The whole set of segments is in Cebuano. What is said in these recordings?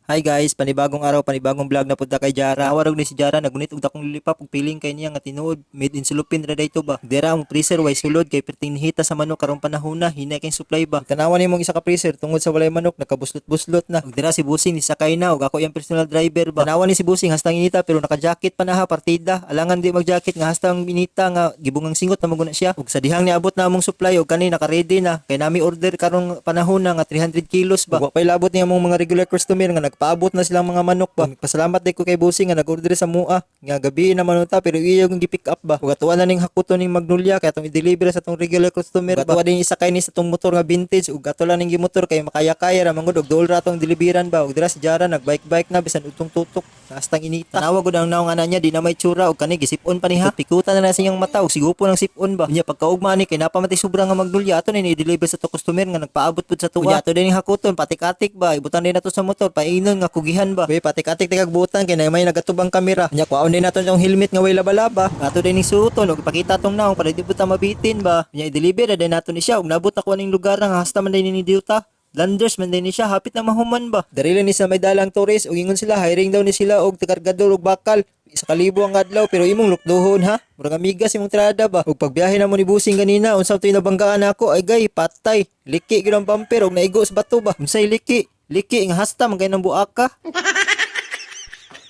Hi guys, panibagong araw, panibagong vlog na punta kay Jara. Awarog ni si Jara, nagunit og dakong lilipap ug piling kay niya nga tinuod made in Sulupin ra dayto ba. Dira ang freezer way sulod kay perting nihita sa manok karong panahona, hinay kay supply ba. Tanawan nimong isa ka freezer tungod sa walay manok, nakabuslot-buslot na. Ug dira si Busing ni sakay na ug ako iyang personal driver ba. Tanawan ni si Busing hastang inita pero naka-jacket pa na ha, partida. Alangan di mag-jacket nga hastang inita nga gibungang singot na maguna siya. Ug sa dihang niabot na among supply ug kani naka-ready na kay nami order karong panahon na nga 300 kilos ba. Ug wa pay labot niya among mga regular customer nga nagpaabot na silang mga manok ba. Pasalamat day ko kay Busing nga nag-order sa mua nga gabi na man ta pero iyo yung gi-pick up ba. Ug atuwa na ning hakuton ning Magnolia kay atong i-deliver sa atong regular customer ba. Ug atuwa din isakay ni sa atong motor nga vintage ug ato lang ning gimotor kay makaya-kaya ra man gud ug duol ra atong deliveran ba. Ug dira si Jara nag-bike-bike na bisan utong tutok hastang inita. Tanawa gud ang naong ana niya, di na may tsura ug kani gisip-on pa niya. Pikutan na na sa iyang mata ug sigupo ng sip-on ba. Unya pagkaugma ni kay napamatay sobra nga Magnolia, ato ni i-deliver sa to customer nga nagpaabot pud sa tuwa. Unya ato din hakuton patik-atik ba, ibutang din nato sa motor painon nga kugihan ba. Uy, patik-atik tigag butan kay na may nagatubang kamera. Unya kuhaon din nato tong helmet nga way laba-laba. Ato din ning suoton ug ipakita tong naong para di pud ta mabitin ba. Unya i-deliver na din nato ni siya ug nabot na ko aning lugar nga hasta man din ni diuta. Landers man din ni siya, hapit na mahuman ba. Darila ni sa may dalang tourist ug ingon sila hiring daw ni sila og kargador og bakal. 1,000 ang adlaw pero imong lukduhon ha. Murag amigas imong tirada ba. Ug pagbiyahe na mo ni Busing ganina, unsa to'y nabanggaan nako ay gay patay. Liki gyud ang bumper ug naigo sa bato ba. Unsay liki? Liki nga hasta man kay nang buaka.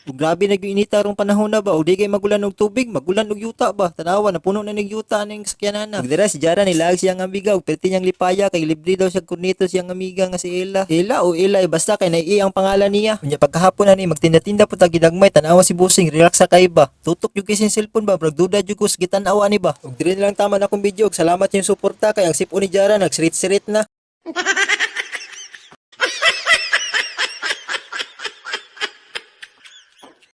Ug grabe na gyud inita rong panahon na ba, ug di kay magulan og tubig, magulan og yuta ba. Tanawa napuno na nig yuta ning sakyanan. Ug dira si Jara nilag siyang amiga ug perti niyang lipaya kay libre daw siya kornito siyang amiga nga si Ella. Ella o Ella eh, basta kay nai ang pangalan niya. Unya pagkahapon na ni magtinda-tinda pud ta gidagmay, tanawa si Busing relax sa kay ba. Tutok jud kay siyang cellphone ba, brag duda jud ko sa gitan-awa ni ba. Ug diri na lang taman akong video ug salamat yung suporta kay ang sip-on ni Jara nagsirit-sirit na.